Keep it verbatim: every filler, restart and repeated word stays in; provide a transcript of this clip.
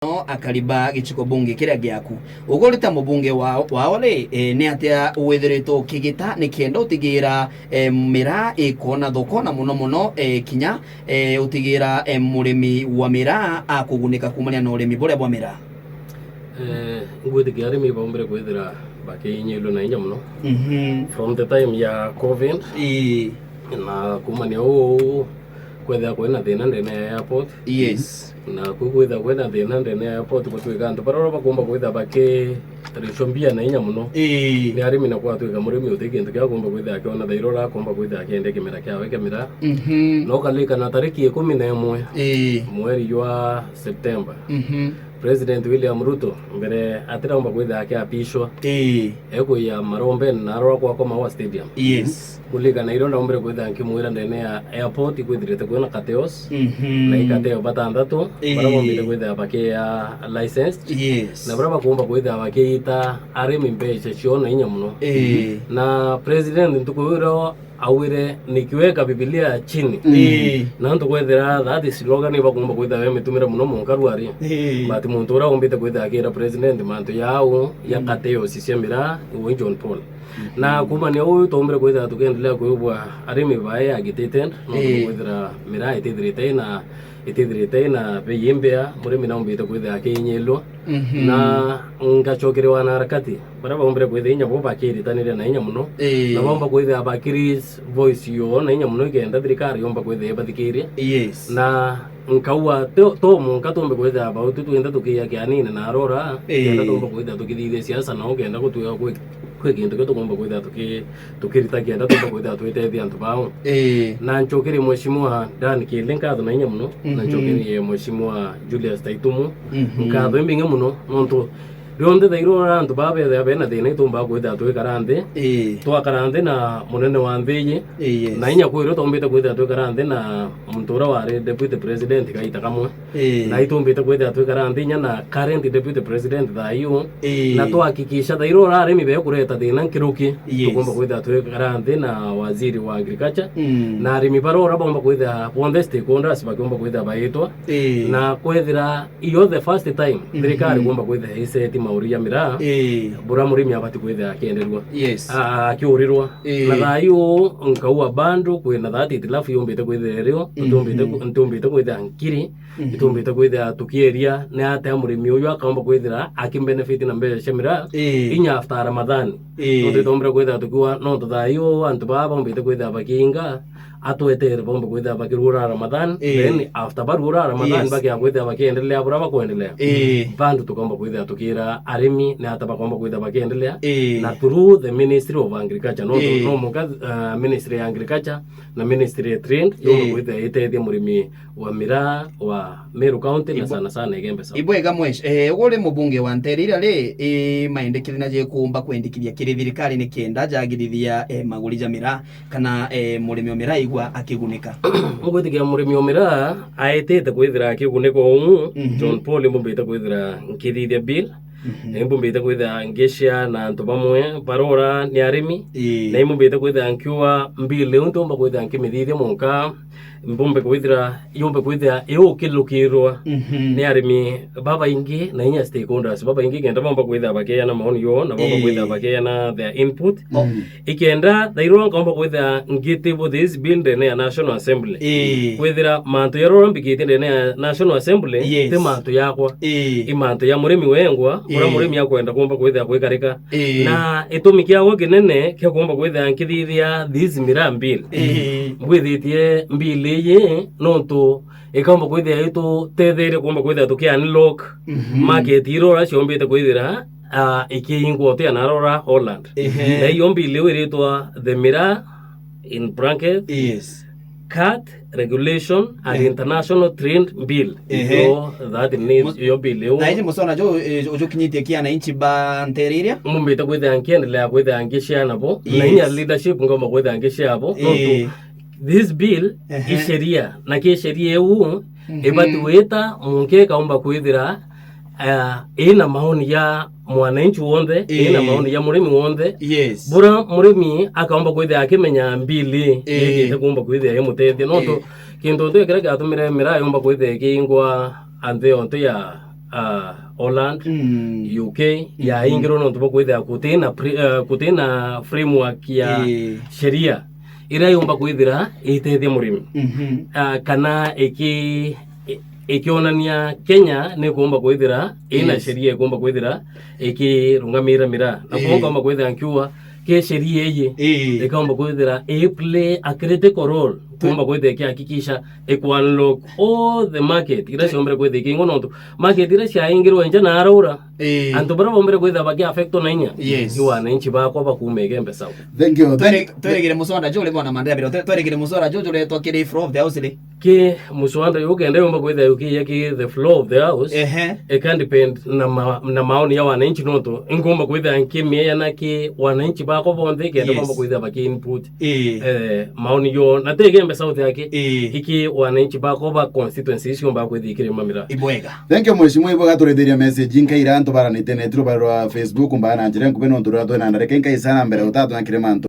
no akariba giciko bunge kiria giaku. Ugurite mubunge wa, wao ri, e, ni atia withiritwe ukigita nikenda utigira, e, miraa ikona thoko na muno muno, e, kinya, e, utigira, e, murimi wa miraa akugunika kumania na urimi buria bwa miraa? Eh, ngwitikia arimi baumbire kwithira bakiinyilua na inya muno. Mhm. From the time ya covid, Ii. Na kumania uu kwethira kwina thina ndene ya airport. Yes. Na kuu kwithira kwina thina ndene ya airport gutwika antu baria bakumba kwithira bakiricwa mbia na inya muno. Ii. Ni arimi na kwatwika murimi uti kintu kia kumba kwithira akiona thairo ura akumba kwithira akiendia kimera kiawe kia miraa. Mhm. Na ukalikana tariki ikumi na imwe Ii. mweri jwa Septemba. Mhm. President William Ruto mbere atiraumba kwithira akiapishwa, Ii. Ekwia marombene na arora kwakwa Maua Stadium. Yes. Kulikana irio ndaumbire kwithira nkimwira ndene ya airport ikwithirite kwina kateos, Mhm. na ikateo batandatu, Ii. baria bombite kwithira bakia licensed, Yes. na baria bakumba kwithira bakiita arimi mbeca cio na inya muno. Ii. Na president ntuku iria augire, "Nikiweka Biblia chini." Mm. Ii. Na antu kwethira that slogan ibakumba kwithira bemitumira muno munkaru ari. Ii. But muntu uria umbite kwithira akira president mantu yau ya Mm. kateos cia miraa, uwe John Paul. Mhm. Na kumania uu tumbire kwithira tukiendelea kwigua arimi bae agitated, no Ii. kwithira miraa itithirite na itithirite na bei imbea, murimi naumbite kwithira akiinyilua. Mhm. Na ngacokeria wanaharakati baria baumbire kwithira inya bo bakiritaniria na inya muno, Ii. na baumba kwithira bakiraise voice yoo na inya muno, ikenda thirikari yumba kwithira ibathikiria. Yes. Na nkaua to, to munka tumbe kwithira bautu twinthe tukiia kianine na arora, Ii. kenda tumba kwithira tukithithia siasa, na ukenda gutwia kwi, kwi kintu kia tukumba kwithira tuki, tukirita kenda tumba kwithira twitethia antu bau. Ii. Na ncokerie Mheshimiwa Dan Kiili nkatho na inya muno, na Mhm. ncokerie Mheshimiwa Julius Taitumu Mhm. nkatho imbingi muno, nontu rionthe thairo ura antu baa bethia bena thina itumbaa kwithira twikara nthi, Ii. twakara nthi na munene wa nthi iji, Ii, yes. na inya kwirio tumbite kwithira twikara nthi na muntu uria wari deputy president kaita kamwe. Ii. Na itumbite kwithira twikara nthi inya na current deputy president thaa iu. Ii. Na twahakikisha thairo ura arimi bekureta thina nkiruki, Yes. tukumba kwithira twikara nthi na waziri wa agriculture. Mm. Na arimi baria ura baumba kwithira bonthe stakeholders bakiumba kwithira baitwa. Ii. Na kwethira iyo the first time Mhm. thirikari kumba kwithira iseti mauri ya miraa, Ii. bura murimi abati kwithira akienderua. Yes. A-, akiurirwa. Ii. Na thaa iu nkaua bando kwina that itilafu yumbite kwithira irio, Mhm. ntumbite ku-, ntumbite kwithira nkiri, Mhm. itumbite kwithira tukieria ni atia murimi uyu akaumba kwithira akimbenefit na mbeca cia miraa, Ii. inya after Ramadhan. Ii. Nontu itumbire kwithira tukiuga, nontu thaa iu antu baa baumbite kwithira bakiinga, atwetere baumba kwithira bakirura Ramadhan, Ii. then after barura Ramadhan, Yes. bakia kwithira bakiendelea bura bakwendelea. Ii. Bantu tukaumba kwithira tukira arimi ni ata bakaumba kwithira bakiendelea, Ii. na through the Ministry of Agriculture, nontu Ii. no muka, uh, Ministry ya Agriculture na Ministry ya Trade, yumba Ii. kwithira itethia murimi wa miraa wa Meru County na Ibo-, sana sana Igembe South. Ibwega mwesh, eh, uguri mubunge wa ntere iria ri, i maendekithia na jekumba kwendikithia kiri thirikari ni kenda jagirithia, eh, maguri ja miraa kana, eh, murimi o miraa igua akigunika? Ngwitikia murimi o miraa aetete kwithira akigunika umu, Mhm. John Paul imbumbite kwithira nkithithia bill, Mhm. na imbumbite kwithira ngishia na antu bamwe barora ni arimi, Ii. na imbumbite kwithira nkiuga bill iu ntiumba kwithira nkimithithia munka, mbumbe kwithira, yumbe kwithira iukilukirwa Mhm. ni arimi babaingi na inya stakeholders babaingi kenda baumba kwithira bakeana maoni yoo na baumba Ii. kwithira bakeana their input. Mm. Ikenda thairwa nkaumba kwithira ngitibu this bill ndene ya National Assembly. Ii. Kwithira mantu yarora mbikitie ndene ya National Assembly Yes. ti mantu yakwa. Ii. I mantu ya murimi wengwa, uria Ii. murimi akwenda kumba kwithira gwikarika. Ii. Na itumi kiawe kinene kia kumba kwithira nkithithia this miraa bill. Ii. Mbwithitie bill iyi nontu ikaumba kwithira itutetheria kumba kwithira tuki unlock Mhm. market iria uria ciombite kwithira, ah, ikiingwa uti anarora Holland. Ehe. Na iyo bill iu iritwa the miraa, in bracket, Yes. cut regulation and Eh. international trade bill. Ehe. Iyo that ni Mus-, iyo bill iu. Na iji musona jo, eh, ujukinyitie kia na inchi ba ntere iria? Mumbite kwithira nkiendelea kwithira ngishare nabo. Na Yes. inya leadership ngomba kwithira ngishare abo. Eh. Nontu this bill Ehe. i sheria, na ki sheria iu Mhm. ibati gwita munke kaumba kwithira, eh, ina maoni ya mwananchi wonthe, ina Eh. maoni ya murimi wonthe. Yes. Bura murimi akaumba kwithira akimenya mbili Eh. igite kumba kwithira imutethia. Nontu Eh. kintu ntu kiria kiatumire miraa yumba kwithira ikingwa anthe yonthe ya ah, Holland, Mm. U K, Mhm. yaingirwe nontu bwa kwithira guti na pre-, ah, guti na framework ya Ii. sheria iria yumba kwithira itethia murimi. Mhm. Ah, kana iki-, i-, ikionania Kenya ni kuumba kwithira ina Yes. sheria ikuumba kwithira ikirungamira miraa. Na Ii. kuo nkaumba kwithira nkiuga ki sheria iji Ii. ikaumba kwithira i play a critical role, kuumba kwithira ikihakikisha iku unlock all the market iria ciombere kwithira ikiingwa, nontu market iria ciaingirwe nja na araura, Ii. antu baria bombere kwithira baki affectwa na inya, Yes. i wananchi bakwa bakuuma Igembe South. Thank you. Twere-, Thank- tweregere muswada juu uri bona Mandera Biro. Twe-, tweregere muswada juu juretwa kiri floor of the house ri? Ki muswada juu kenda yumba kwithira yukiya ki the floor of the house, Ehe. It can depend na ma-, na maoni ya wananchi, nontu inkuumba kwithira nkimieya na ki wananchi bakwa bonthe kenda Yes. bomba kwithira baki input, Ii. eh, maoni yo. Na ti Igembe South yake, Ii. iki wananchi bakwa ba constituency icio mba kwithira ikirima miraa. Ibwega. Thank you, Mheshimiwa, ibwega turithiria message inkaira antu baranite netu rubaro rwa Facebook mbaa na njira nkubi nontu rwa twena ndareke nkaisa na mbere utatu na kirima antu.